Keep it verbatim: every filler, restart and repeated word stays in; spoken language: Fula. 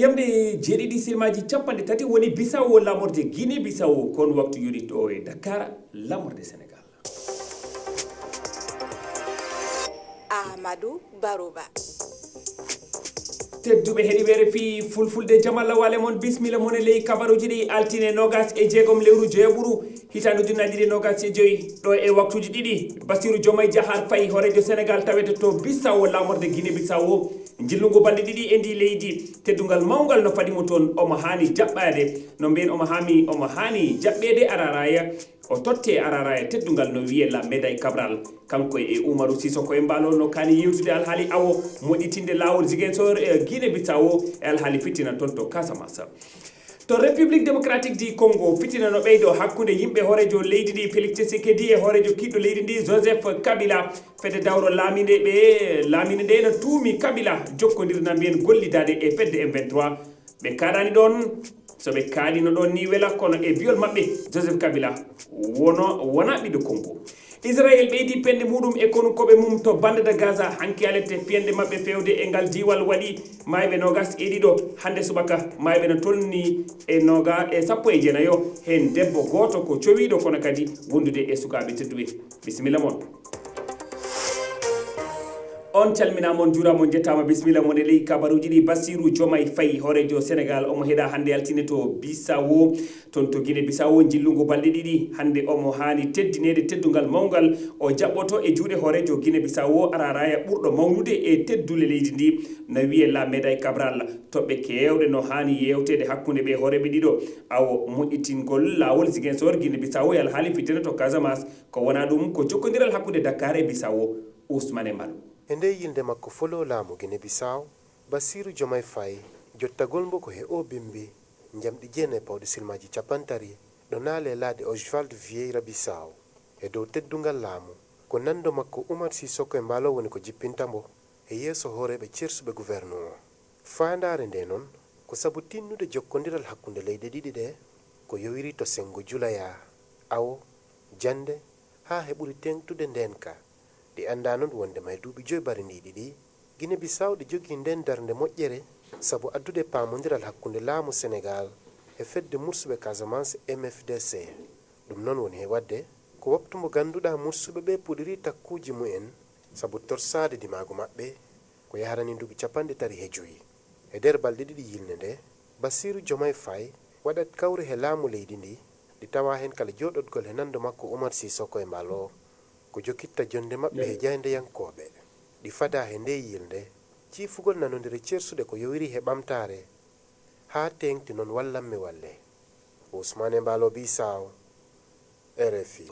Jamɗe jeeɗiɗi silmaaji capanɗe tati woni Bisawo lamorde Guinée Bisawo, kon waktu yoni ɗo e Dakar lamorde Sénégal. Ahmadou Barouba. Tedduɓe heɗiɓe R F I Fulfulde, jam Allah waale mon, bismilla mon e ley kabaruji ɗi altine nogas e jeegom lewru jeeɓuru, hitaande ujunnaji ɗiɗi nogas e joyi. Ɗo e waktuji ɗiɗi, Bassirou Diomaye Diakhar Faye, hooreejo Sénégal, tawete to Bisawo lamorde Guinée Bisawo, jillungu balɗe ɗiɗi e ndi leydi. Teddungal mawngal no fadi mo toon, omo haani jaɓɓaade, no mbiyen omo haami, omo haani jaɓɓeede araraya. O totte araraya teddungal no wiye La Médaille Cabral. Kanko e Umaru Sisoko Embaló no kaani yewtude alhaali awo moƴƴitinde laawol Ziguinchor e Guinée Bissau e alhaali fitina toon to Casamance. To République Démocratique du Congo, fitina no ɓeydo hakkunde yimɓe hooreejo leydi ndi Félix Tshisekedi e hooreejo kiiɗɗo leydi ndi Joseph Kabila. Fedde dawro laaminde ɓe, laaminde nde no tuumi Kabila jokkondirna mbiyen gollidaade e fedde M vingt-trois. Ɓe kaaɗaani ɗoon. So ɓe kaaɗiino ɗoon ni wela, kono e biyol maɓɓe, Joseph Kabila wono, wona ɓiɗɗo Kongo. Israel ɓeydi pende muɗum e konukoɓe mum to bande de Gaza. Hanki alette piyande maɓɓe fewde e ngal diiwal waɗi maayɓe nogas e ɗiɗo. Hannde subaka maayɓe no tolni e noga e sappo e jeenayo, heen debbo gooto ko cowiiɗo, kono kadi wondude e sukaaɓe tedduɓe. Bisimilla mon. On calminaama, on njuuraama, on njettaama, bisimilla mon e ley kabaruuji ɗi. Bassirou Diomaye Faye, hooreejo Sénégal, omo heɗa hannde altine to Bissau, toon to Guinée Bissau, njillungu balɗe ɗiɗi. Hannde omo haani teddineede teddungal mawngal o jaɓɓoto e juuɗe hooreejo Guinée Bissau, araraya ɓurɗo mawnude e teddule leydi ndi, no wiye La Médaille Cabral. Toɓɓe keewɗe no haani yeewteede hakkunde ɓe hooreeɓe ɗiɗo. Awo moƴƴitingol laawol Ziguinchor, Guinée Bissau e alhaali fitina to Casamance. Ko wonaa ɗum, ko jokkondiral hakkunde Dakar e Bissau. Ousmane Embaló. E ndee yilnde makko foloo laamu Guinée Bissau, Bassirou Diomaye Faye, jottagol mbo ko he oo bimbi, njamɗi jeenayi pawɗi silmaaji capantati, ɗo naale laaɗe Oswald Vieira Bissau. E dow teddungal laamu, ko nanndo makko Umar Sisoko Embaló woni ko jippinta mbo e yeeso hooreeɓe ceersuɓe guwernu o. Faandaare ndee noon, ko sabu tinnude jokkondiral hakkunde leyɗe ɗiɗi ɗee, ko yowiri to senngo julaya, awo, jannde, haa he ɓuri teeŋtude ndeenka. Ɗi anndaa noon wonndema e duuɓi joy bariniiɗi ɗii, Guinée Bissau ɗi jogii ndeen darnde moƴƴere sabu addude paamondiral hakkunde laamu Senegaal e fedde mursuɓe Casamance, M F D C. Ɗum noon woni he waɗde ko waktu mo gannduɗaa mursuɓe ɓee puɗirii takkuuji mumen sabu torsaade ndimaagu maɓɓe ko yahrani nduuɓi cappanɗe tati he joyi. E nder balɗe ɗiɗi yilnde ndee, Bassirou Diomaye Faye waɗat kawri he laamu leydi ndii, ɗi tawaa heen kala jooɗodgol he nanndo makko Umar Sisoko Embaló, ko jokkitta jonnde maɓɓe he jaayndeyankooɓe. Ɗi fadaa he ndee yilnde, ciifugol nanondire ceersuɗe ko yowiri he ɓamtaare, haa teeŋti noon wallam mi walle. Ousmane Embaló Bissau, R F I.